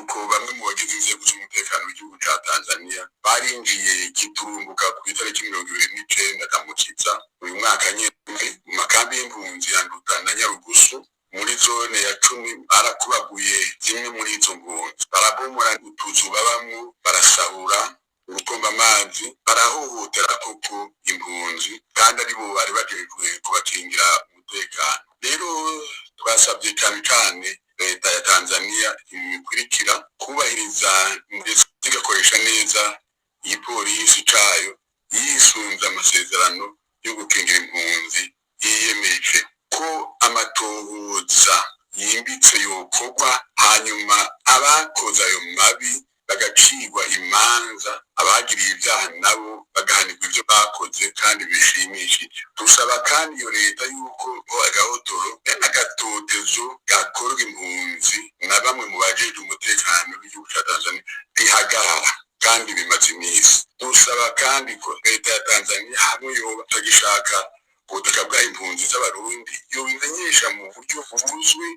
Yuko bamwe mu bagize inzego z'umutekano w'igihugu ca Tanzania barinjiye giturumbuka ku itariki 29 Ndamukiza uyu mwaka nyene mu makambi y'impunzi ya Nduta na Nyarugusu muri zone ya 10. Barakubaguye zimwe muri izo mpunzi, barabomora utuzu babamwo, barasahura urukomba amazi, barahohotera koko impunzi, kandi aribo bari bajejwe kubakingira umutekano. Rero twasabye cyane cyane leta ya Tanzania ibikurikira: kubahiriza ndetse igakoresha neza igipolisi cayo yisunze amasezerano yo gukingira impunzi yiyemeje, ko amatohoza yimbitse yokorwa, hanyuma abakoze ayo mabi bagacirwa imanza, abagiriye ibyaha nabo bagahanirwa ibyo bakoze kandi bishimishije. Dusaba kandi iyo leta yuko agahotoro n'agatotezo gakorwa impunzi na bamwe mu bajejwe umutekano w'igihugu ca Tanzania bihagarara, kandi bimaze iminsi. Dusaba kandi ko leta ya Tanzania, hamwe yoba itagishaka ubutaka bwa impunzi z'Abarundi, yobimenyesha mu buryo buzwi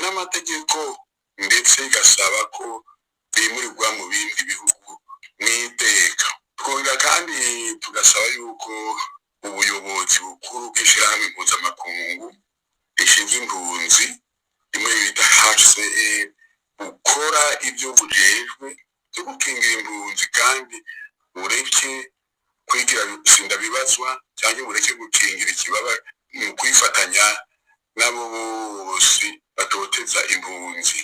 n'amategeko, ndetse igasaba ko bimurirwa mu bindi bihugu mw'iteka. Twongera kandi tugasaba yuko ubuyobozi bukuru bw'ishirahamwe mpuzamakungu rishinzwe impunzi, rimwe bita HCR, bukora ibyo bujejwe byo gukingira impunzi, kandi bureke kwigira sindabibazwa cyangwa bureke gukingira ikibaba mu kwifatanya n'abo bose batoteza impunzi.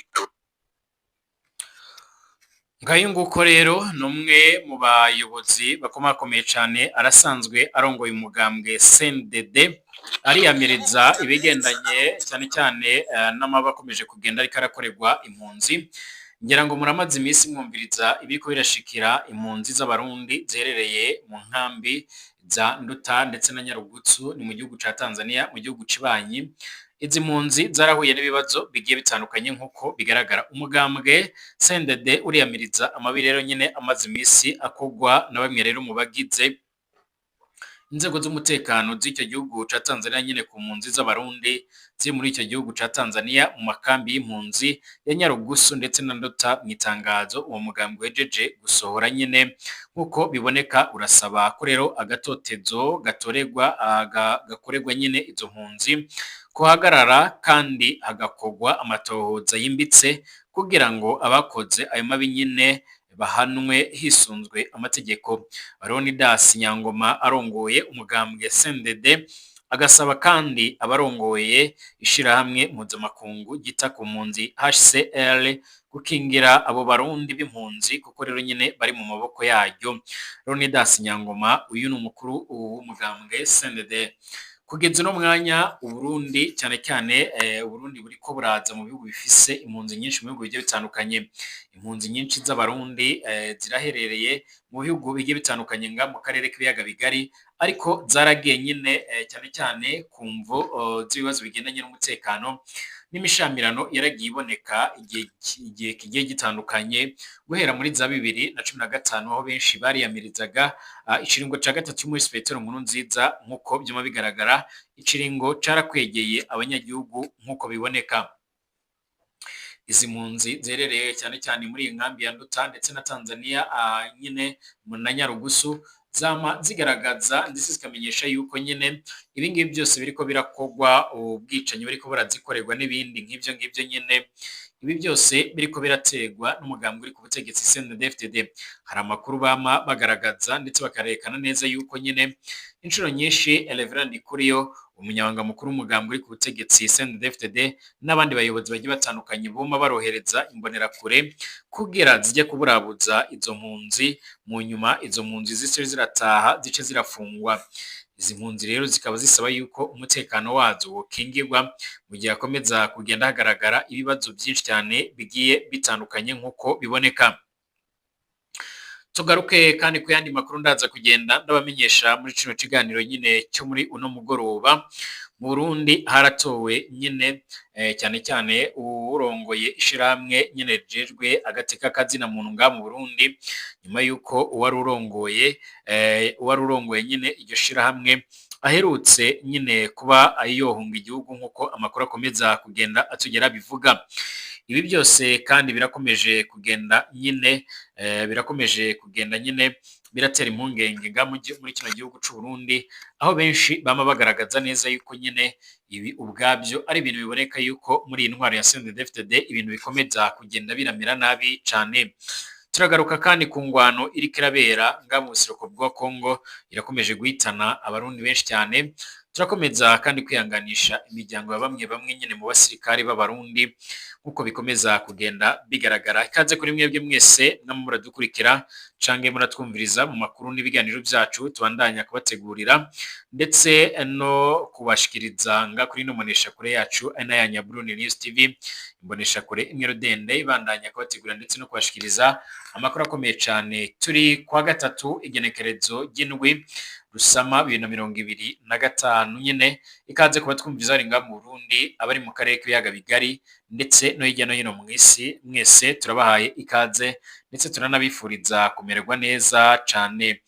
Ngayo nguko. Rero ni umwe mu bayobozi bakomakomeye cyane, arasanzwe arongoye umugambwe CNDD, ariyamiriza ibigendanye cyane cyane n'amabi akomeje kugenda ariko arakorerwa impunzi. Ngira ngo muramaze iminsi mwumviriza ibiriko birashikira impunzi z'Abarundi ziherereye mu nkambi za Nduta ndetse na Nyarugutsu, ni mu gihugu ca Tanzania, mu gihugu cibanyi. Izi mpunzi zarahuye n'ibibazo bigiye bitandukanye nk'uko bigaragara. Umugambwe CNDD uriyamiriza amabi rero nyine amaze iminsi akorwa na bamwe rero mu bagize inzego z'umutekano z'icyo gihugu ca Tanzania nyine ku mpunzi z'Abarundi ziri muri icyo gihugu ca Tanzania mu makambi y'impunzi ya Nyarugusu ndetse na Nduta. Mu itangazo uwo mugambwe wejeje gusohora nyine, nk'uko biboneka, urasaba ko rero agatotezo gatorerwa gakorerwa nyine izo mpunzi kuhagarara, kandi hagakorwa amatohoza yimbitse kugira ngo abakoze ayo mabi nyine bahanwe hisunzwe amategeko. Leonidas Nyangoma arongoye umugambwe CNDD agasaba kandi abarongoye ishirahamwe mpuzamakungu ryita ku mpunzi HCR gukingira abo Barundi b'impunzi, kuko rero nyine bari mu maboko yaryo. Leonidas Nyangoma uyu ni umukuru w'umugambwe CNDD. Kugeza uno mwanya Uburundi, cyane cyane Uburundi buriko buraza mu bihugu bifise impunzi nyinshi mu bihugu bigiye bitandukanye. Impunzi nyinshi z'Abarundi ziraherereye mu bihugu bigiye bitandukanye nga mu karere k'ibiyaga bigari, ariko zaragiye nyine cyane cyane ku mvo z'ibibazo bigendanye n'umutekano n'imishamirano yaragiye iboneka igihe kigiye gitandukanye, guhera muri za 2015, aho benshi bariyamirizaga ikiringo ca gatatu c'umuhisi Petero Nkurunziza. Nk'uko vyuma bigaragara, ikiringo carakwegeye abanyagihugu nk'uko biboneka. Izi mpunzi ziherereye cyane cyane muri iyi nkambi ya Nduta ndetse na Tanzania nyine na Nyarugusu, zama zigaragaza ndetse zikamenyesha yuko nyine ibingibi byose biriko birakogwa, ubwicanyi buriko burazikorerwa n'ibindi nk'ivyo ngivyo nyine, ibi byose biriko biraterwa n'umugambi uri ku butegetsi CNDD-FDD. Hari amakuru bama bagaragaza ndetse bakarerekana neza yuko nyine inshuro nyinshi Reverend Ndikuriyo, umunyamabanga mukuru w'umugambi uri ku butegetsi CNDD-FDD, n'abandi bayobozi bagiye batandukanye buma barohereza imbonerakure kugira zijye kuburabuza izo mpunzi. Mu nyuma izo mpunzi zice zirataha, zice zirafungwa. Izi mpunzi rero zikaba zisaba yuko umutekano wazo wokingirwa mu gihe hakomeza kugenda hagaragara ibibazo byinshi cyane bigiye bitandukanye nk'uko biboneka. Tugaruke kandi ku yandi makuru ndaza kugenda ndabamenyesha muri kino kiganiro nyine cyo muri uno mugoroba. Mu Burundi haratowe nyine cyane cyane uwurongoye ishirahamwe nyine rijejwe agateka kazina muntu ngaha mu Burundi, nyuma yuko uwari urongoye nyine iryo shirahamwe aherutse nyine kuba yohunga igihugu, nk'uko amakuru akomeza kugenda atugera bivuga. Ibi byose kandi birakomeje kugenda nyine, birakomeje kugenda nyine biratera impungenge nga muri kino gihugu c'u Burundi, aho benshi bama bagaragaza neza yuko nyine ibi ubwabyo ari ibintu biboneka yuko muri iyi ntwaro ya CNDD-FDD ibintu bikomeza kugenda biramera nabi cane. Turagaruka kandi ku ngwano iriko irabera nga mu buseruko bwa Kongo, irakomeje guhitana abarundi benshi cyane. Turakomeza kandi kwihanganisha imiryango ya bamwe bamwe nyine mu basirikare b'abarundi, nk'uko bikomeza kugenda bigaragara. Ikaze kuri mwebwe mwese mwama muradukurikira canke muratwumviriza mu makuru n'ibiganiro byacu tubandanya kubategurira ndetse no kubashikiriza nga kuri ino mboneshakure yacu ari nayo ya Burundi News TV, imboneshakure imwe rudende ibandanya kubategurira ndetse no kubashikiriza amakuru akomeye cyane. Turi kwa gatatu, igenekerezo ry'indwi Rusama 2025 nyine. Ikaze kuba twumviza ari ngaha mu Burundi, abari mu karere k'ibiyaga bigari ndetse no hirya no hino mu isi, mwese turabahaye ikaze ndetse turanabifuriza kumererwa neza cane.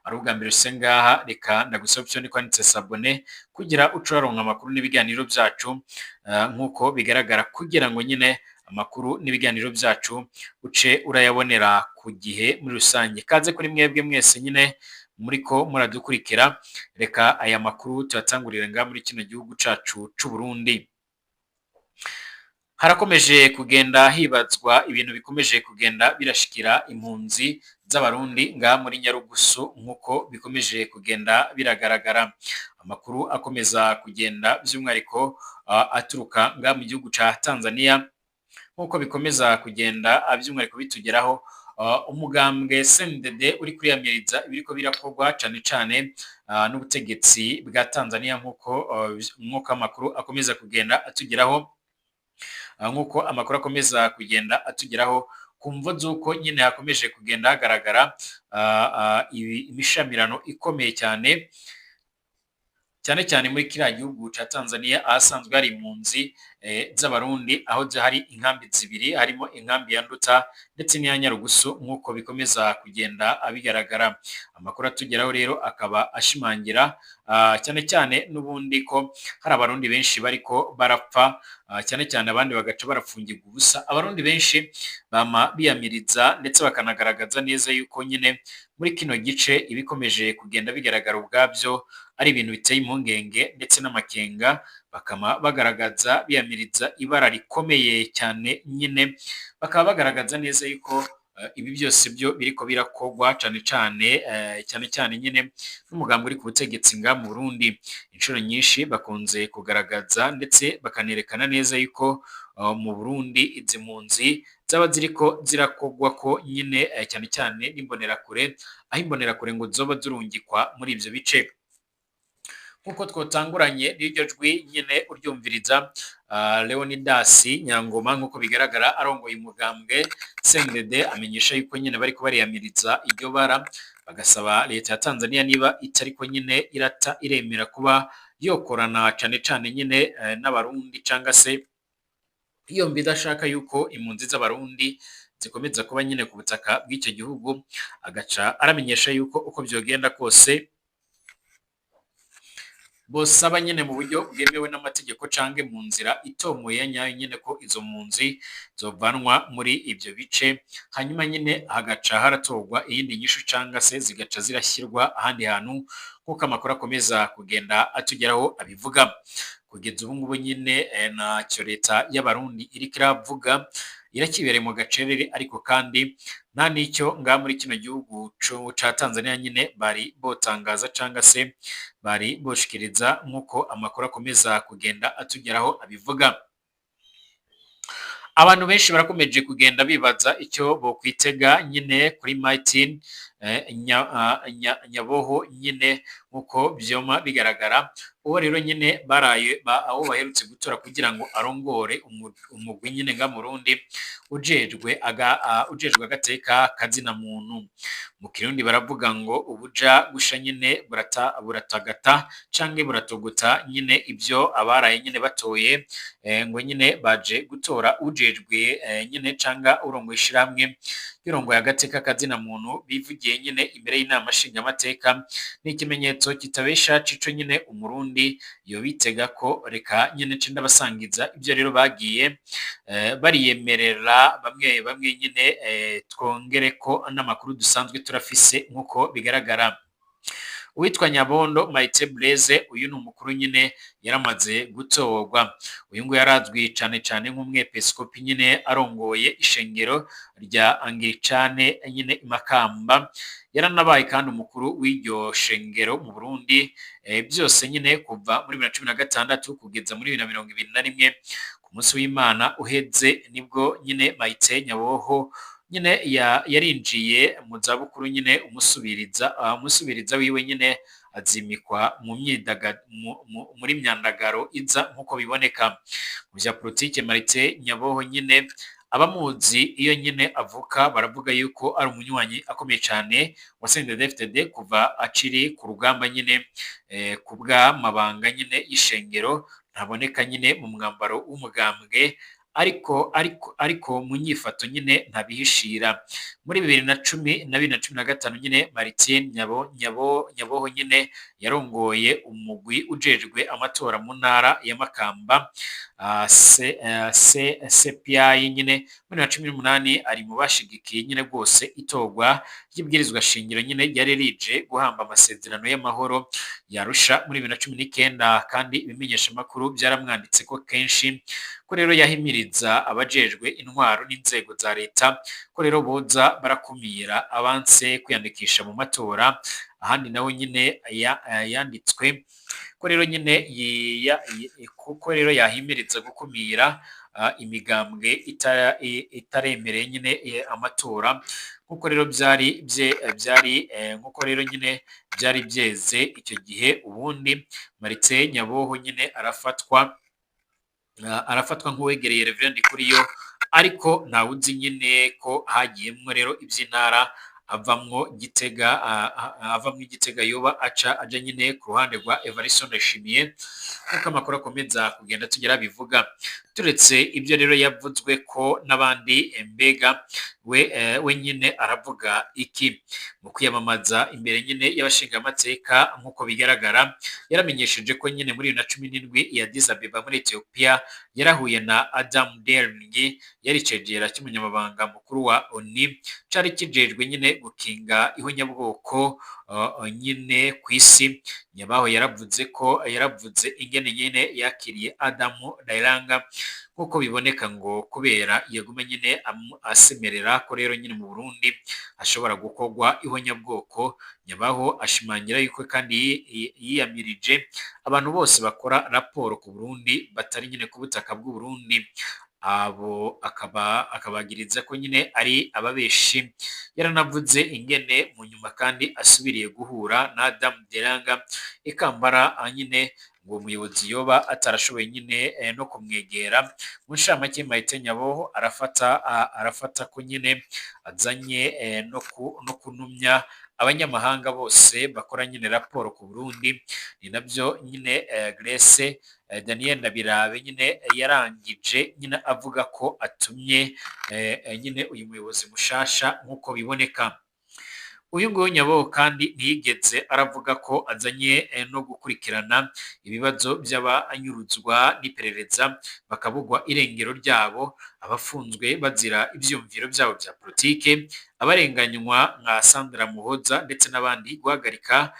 Ari ubwa mbere use ngaha, reka ndagusaba option kwanditse s'abonner kugira uce uraronka amakuru n'ibiganiro byacu, nk'uko bigaragara, kugira ngo nyine amakuru n'ibiganiro byacu uce urayabonera ku gihe muri rusange. Kaze kuri mwebwe mwese nyine muriko muradukurikira. Reka aya makuru tuyatangurire ngaha muri kino gihugu cacu c'u Burundi. Harakomeje kugenda hibazwa ibintu bikomeje kugenda birashikira impunzi z'abarundi ngaha muri Nyarugusu, nk'uko bikomeje kugenda biragaragara. Amakuru akomeza kugenda by'umwihariko aturuka ngaha mu gihugu ca Tanzania, nk'uko bikomeza kugenda by'umwihariko bitugeraho, umugambwe CNDD uri kwiyamiriza ibiriko birakorwa cane cane n'ubutegetsi bwa Tanzania, nk'uko amakuru akomeza kugenda atugeraho, nk'uko amakuru akomeza kugenda atugeraho, ku mvo z'uko nyine hakomeje kugenda hagaragara imishamirano ikomeye cyane, cyane cyane muri kiriya gihugu ca Tanzania, ahasanzwe hari impunzi z'abarundi, aho hari inkambi zibiri, harimo inkambi ya Nduta ndetse n'iya Nyarugusu, nk'uko bikomeza kugenda bigaragara. Amakuru atugeraho rero akaba ashimangira cyane cyane n'ubundi ko hari abarundi benshi bariko barapfa, cyane cyane abandi bagaca barafungirwa ubusa. Abarundi benshi bama biyamiriza ndetse bakanagaragaza neza yuko nyine muri kino gice ibikomeje kugenda bigaragara ubwabyo ari ibintu biteye impungenge ndetse n'amakenga, bakama bagaragaza biyamiriza ibara rikomeye cyane nyine, bakaba bagaragaza neza yuko ibi byose byo biriko birakorwa cane cane, cyane cyane nyine n'umugambi uri ku butegetsi nga mu Burundi. Inshuro nyinshi bakunze kugaragaza ndetse bakanerekana neza yuko mu Burundi izi mpunzi zaba ziriko zirakogwa ko nyine, cyane cyane n'imbonerakure, aho imbonerakure ngo zoba zurungikwa muri ivyo bice. Nk'uko twotanguranye n'iryo jwi nyine uryumviriza, Leonidas Nyangoma, nk'uko bigaragara arongoye umugambwe CNDD, amenyesha yuko nyine bariko bariyamiriza iryo bara, bagasaba leta ya Tanzania niba itariko nyine irata iremera kuba yokorana cane cane nyine n'abarundi, canga se yombi idashaka yuko impunzi z'abarundi zikomeza kuba nyine ku butaka bw'icyo gihugu, agaca aramenyesha yuko uko vyogenda kose bosaba nyine mu buryo bwemewe n'amategeko canke mu nzira itomoye nyayo nyine ko izo mpunzi zovanwa muri ivyo bice, hanyuma nyine hagaca haratorwa iyindi nyishu canga se zigaca zirashyirwa ahandi hantu, nk'uko amakuru akomeza kugenda atugeraho abivuga. Kugeza ubu ngubu nyine ntacyo leta y'abarundi iriko iravuga, irakibereye mu gacerere, ariko kandi nta n'icyo ngaha muri kino gihugu ca Tanzania nyine bari botangaza canga se bari boshikiriza, nk'uko amakuru akomeza kugenda atugeraho abivuga. Abantu benshi barakomeje kugenda bibaza icyo bokwitega nyine kuri Martin Nyaboho nyine, nk'uko vyoma bigaragara. Uwo rero nyine baraye aho baherutse gutora kugira ngo arongore umugwi nyine nga Murundi ujejwe agateka kazina muntu. Mu Kirundi baravuga ngo ubuja gusha nyine buratagata canke buratogota nyine. Ibyo abaraye nyine batoye, ngo nyine baje gutora ujejwe nyine canga urongoye ishirahamwe y'urongoye agateka kazina muntu, bivugiye bavugiye nyine imbere y'inama nshingamateka ni ikimenyetso kitabesha cico nyine umurundi yobitega ko. Reka nyine nce ndabasangiza ibyo rero bagiye bariyemerera bamwe bamwe nyine, twongere ko n'amakuru dusanzwe turafise nk'uko bigaragara. Uwitwa Nyabondo Maite Blaise, uyu ni umukuru nyine yaramaze gutorwa. Uyu nguyu yarazwi cane cane nk'umwepiskopi nyine arongoye ishengero rya Anglikane nyine i Makamba. Yaranabaye kandi umukuru w'iryo shengero mu Burundi, byose nyine kuva muri 2016 kugeza muri 2021. Ku munsi w'Imana uheze nibwo nyine Maite Nyaboho nyine yarinjiye mu zabukuru nyine, umusubiriza wiwe nyine azimikwa mu myidaga muri myandagaro iza nk'uko biboneka. Mu vya politike, Marite Nyaboho nyine abamuzi iyo nyine avuka baravuga yuko ari umunywanyi akomeye cyane wa CNDD-FDD kuva akiri ku rugamba nyine, ku bw'amabanga nyine y'ishengero ntaboneka nyine mu mwambaro w'umugambwe, ariko mu nyifato nyine ntabihishira. Muri 2010 na 2015 nyine Martin Nyaboho nyine yarongoye umugwi ujejwe amatora mu ntara ya Makamba, CPI nyine. Muri 2018 ari mu bashigikiye nyine rwose itorwa ry'ibwirizwa shingiro nyine ryari rije guhamba amasezerano y'amahoro yarusha. Muri 2019 kandi ibimenyeshamakuru byaramwanditse ko kenshi ko rero yahimiriza abajejwe intwaro n'inzego za leta ko rero boza barakumira abanse kwiyandikisha mu matora. Ahandi nawe nyine yanditswe ko rero nyine kuko rero yahimiriza gukumira imigambwe itaremereye nyine amatora, nkuko rero byari byari nkuko rero nyine byari byeze icyo gihe. Ubundi Marite Nyaboho nyine arafatwa nk'uwegereye Reverend Kuriyo, ariko ntawuzi nyine ko hagiyemwo rero iby'intara avamwo Gitega, avamwo Igitega yoba aca aja nyine ku ruhande rwa Evariste Ndayishimiye, nk'uko amakuru akomeza kugenda tugera bivuga. Turetse ibyo rero yavuzwe ko n'abandi, mbega we nyine aravuga iki mu kwiyamamaza imbere nyine y'abashingamateka? Nk'uko bigaragara, yaramenyesheje ko nyine muri 2017 i Addis Abeba muri Ethiopia yarahuye na Adam Derning, yari icegera cy'umunyamabanga mukuru wa ONU cari kijejwe nyine gukinga ihonyabwoko nyine ku isi. Nyabaho yaravuze ko yaravuze ingene nyine yakiriye Adamu Dairanga, nk'uko biboneka ngo kubera yaguma nyine asemerera ko rero nyine mu Burundi hashobora gukorwa ihonyabwoko. Nyabaho ashimangira yuko kandi yiyamirije abantu bose bakora raporo ku Burundi batari nyine ku butaka bw'u Burundi, abo akaba akabagiriza ko nyine ari ababeshi. Yaranavuze ingene mu nyuma kandi asubiriye guhura na Adam Deranga ikambara nyine ngo umuyobozi yoba atarashoboye nyine no kumwegera. Mu nshamake, Marite Nyaboho arafata ko nyine azanye no kunumya abanyamahanga bose bakora nyine raporo ku Burundi. Ni nabyo nyine Grace Daniel Ndabirabe nyine yarangije nyine avuga ko atumye nyine uyu muyobozi mushasha nk'uko biboneka. Uyu nguyu Nyaboho kandi ntiyigeze aravuga ko azanye no gukurikirana ibibazo by'abanyuruzwa n'iperereza bakabugwa irengero ryabo, abafunzwe bazira ivyumviro byabo bya politike, abarenganywa nka Sandra Muhoza ndetse n'abandi, guhagarika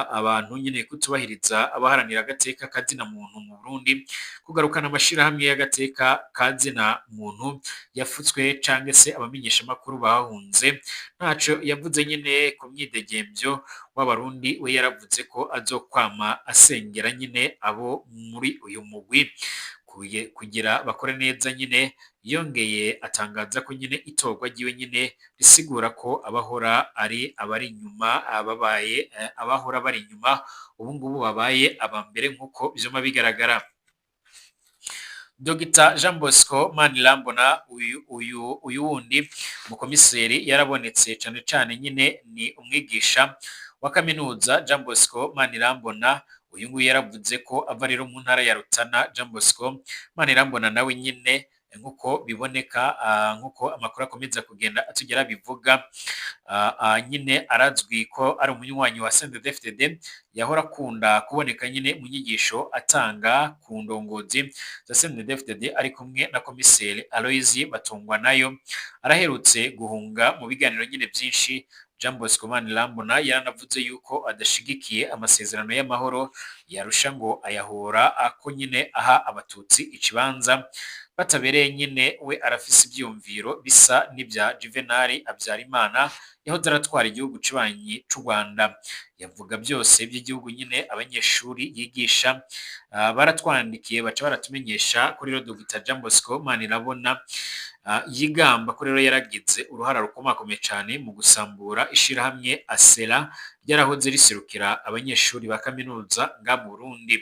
abantu nyine kutubahiriza abaharanira agateka kazina muntu mu Burundi, kugarukana amashirahamwe y'agateka kazina muntu yafutswe canke se abamenyeshamakuru bahunze. Ntaco yavuze nyine ku myidegemvyo w'abarundi. We yaravuze ko azokwama asengera nyine abo muri uyu mugwi kugira bakore neza nyine. Yongeye atangaza ko nyine itorwa ryiwe nyine risigura ko abahora ari abari inyuma babaye abahora bari inyuma ubu ngubu babaye aba mbere, nk'uko vyuma bigaragara. Dr Jean Bosco Manirambona, uyu wundi mukomiseri yarabonetse cane cane nyine ni umwigisha wa kaminuza. Jean Bosco Manirambona uyu nguyu yaravuze ko ava rero mu ntara ya Rutana. Jean Bosco Manirambona nawe nyine Nkuko biboneka, nkuko amakuru akomeza kugenda atugera bivuga, nyine arazwi ko ari umunywanyi wa CNDD-FDD, yahora akunda kuboneka nyine mu nyigisho atanga ku ndongozi za CNDD-FDD ari kumwe na komiseri Aloys Batungwanayo. Araherutse guhunga mu biganiro nyine byinshi. Jean Bosco Manirambona yaranavuze yuko adashigikiye amasezerano y'amahoro yarusha, ngo ayahora ako nyine aha abatutsi ikibanza batabereye nyine. We arafise ivyiyumviro bisa n'ibya Juvenal Habyarimana yahoze aratwara igihugu cibanyi c'u Rwanda. Yavuga byose by'igihugu nyine. Abanyeshuri yigisha baratwandikiye, baca baratumenyesha ko rero Dr Jean Bosco Manirabona yigamba ko rero yaragize uruhara rukomakomeye cyane mu gusambura ishirahamwe ASERA ryarahoze riserukira abanyeshuri ba kaminuza nga mu Burundi.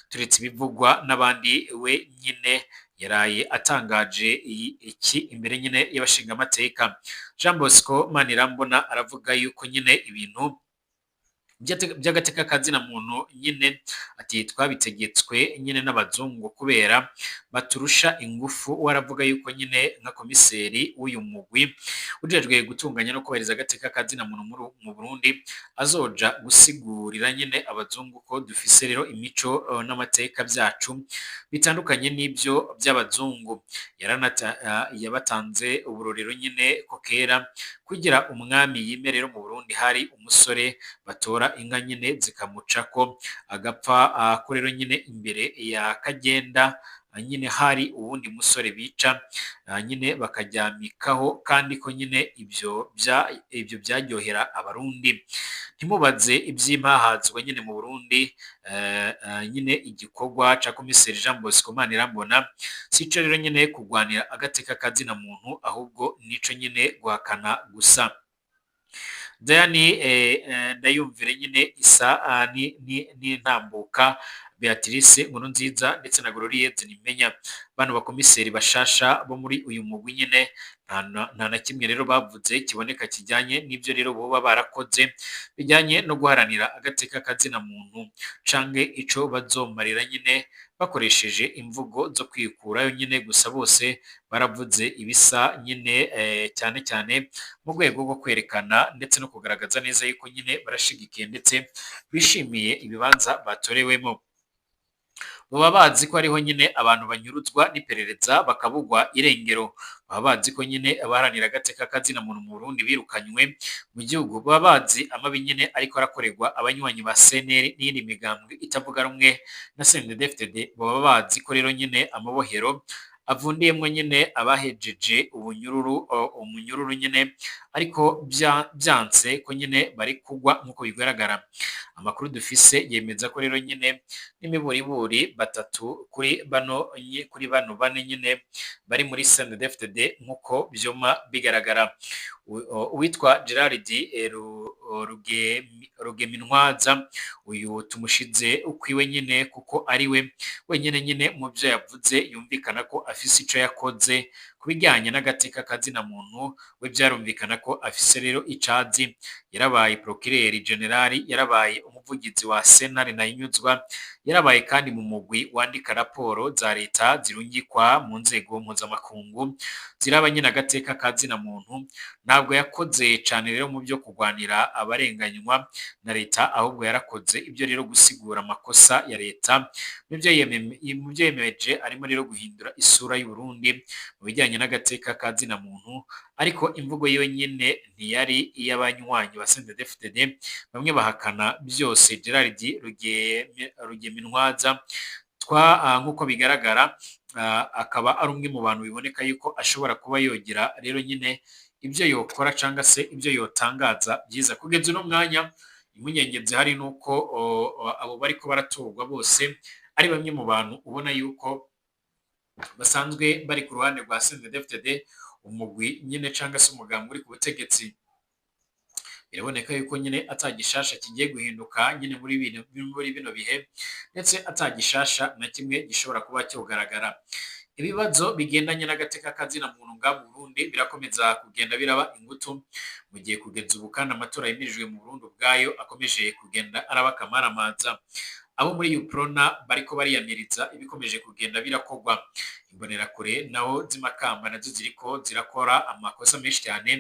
Turetse ibivugwa n'abandi, we nyine yaraye atangaje iki imbere nyine y'abashingamateka. Jean Bosco Manirambona aravuga yuko nyine ibintu by'agateka kazina muntu nyine, ati twabitegetswe nyine n'abazungu kubera baturusha ingufu. We aravuga yuko nyine nka komiseri w'uyu mugwi ujejwe gutunganya no kubahiriza agateka kazina muntu mu Burundi, azoja gusigurira nyine abazungu ko dufise rero imico n'amateka byacu bitandukanye n'ibyo by'abazungu. Yabatanze uburorero nyine ko kera kugira umwami yime rero mu Burundi hari umusore batora inka nyine zikamucako agapfa, ko rero nyine imbere ya Kagenda nyine hari uwundi musore bica nyine bakaryamikaho, kandi ko nyine ibyo byaryohera abarundi. Ntimubaze iby'impahazwa nyine mu Burundi. Nyine igikorwa ca komiseri Jean Bosco Manirambona sico rero nyine kugwanira agateka kazina muntu, ahubwo nico nyine guhakana gusa. Diane Ndayumvire nyine isa n'intambuka Beatrice Nkurunziza ndetse na Gloria Nimenya, bano bakomiseri bashasha bo muri uyu mugwi nyine, nta na kimwe rero bavuze kiboneka kijyanye n'ibyo rero boba barakoze bijyanye no guharanira agateka kazina muntu, canke ico bazomarira nyine bakoresheje imvugo zo kwikurayo nyine. Gusa bose baravuze ibisa nyine, cyane cyane mu rwego rwo kwerekana ndetse no kugaragaza neza yuko nyine barashigikiye ndetse bishimiye ibibanza batorewemo. Baba bazi ko hariho nyine abantu banyuruzwa n'iperereza bakabugwa irengero. Baba bazi ko nyine abaharanira agateka kazina muntu mu Burundi birukanywe mu gihugu. Baba bazi amabi nyine ariko arakorerwa abanywanyi ba CNL n'iyindi migambwe itavuga rumwe na CNDD-FDD. Baba bazi ko rero nyine amabohero avundiyemwo nyine abahejeje ubunyururu, umunyururu nyine, ariko byanse ko nyine bari kugwa nk'uko bigaragara. Amakuru dufise yemeza ko rero nyine n'imiburiburi batatu kuri bano bane nyine bari muri CNDD-FDD nk'uko vyoma bigaragara. Uwitwa Gerard Rugemintwaza, uyu tumushize ukwiwe nyine kuko ari we wenyine nyine mu byo yavuze yumvikana ko afise ico yakoze ku bijyanye n'agateka kazina muntu. We byarumvikana ko afise rero icazi. Yarabaye procureur general, yarabaye umuvugizi wa sentare Ntahinyuzwa, yarabaye kandi mu mugwi wandika raporo za leta zirungikwa mu nzego mpuzamakungu ziraba nyine agateka kazina muntu. Ntabwo yakoze cane rero mu byo kurwanira abarenganywa na leta, ahubwo yarakoze ibyo rero gusigura amakosa ya leta. Mu byo yemeje arimo rero guhindura isura y'u Burundi mu bijyanye n'agateka kazina muntu, ariko imvugo yiwe nyine ntiyari iy'abanywanyi ba CNDD-FDD bamwe bahakana byose. Gerard Rugemintwaza nk'uko bigaragara, akaba ari umwe mu bantu biboneka yuko ashobora kuba yogira rero nyine ibyo yokora cyangwa se ibyo yotangaza byiza. Kugeza uno mwanya impungenge zihari nuko abo bariko baratorwa bose ari bamwe mu bantu ubona yuko basanzwe bari ku ruhande rwa CNDD-FDD, umugwi nyine cyangwa se umugambi uri ku butegetsi. Biraboneka yuko nyine atagishasha kigiye guhinduka nyine muri bino bihe, ndetse atagishasha na kimwe gishobora kuba cyogaragara. Ibibazo bigendanye n'agateka kazina muntu nga mu Burundi birakomeza kugenda biraba ingutu, mu gihe kugeza ubu kandi amatora yimirijwe mu Burundi ubwayo akomeje kugenda araba akamaramaza. Abo muri Uprona bariko bariyamiriza ibikomeje kugenda birakogwa. Imbonerakure naho z'imakamba nazo ziriko zirakora amakosa menshi cyane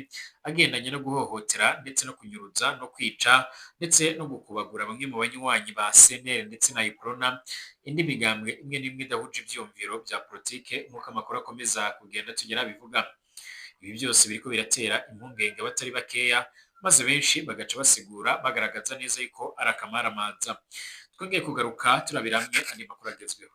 agendanye no guhohotera ndetse no kunyuruza no kwica ndetse no gukubagura bamwe mu banywanyi ba CNL ndetse na Uprona, indi migambwe imwe n'imwe idahuje ivyumviro vya politike, nk'uko amakuru akomeza kugenda tugera bivuga. Ibi byose biriko biratera impungenge abatari bakeya, maze benshi bagaca basigura bagaragaza neza yuko ari akamaramaza. Twongeye kugaruka turabira hamwe andi makuru agezweho.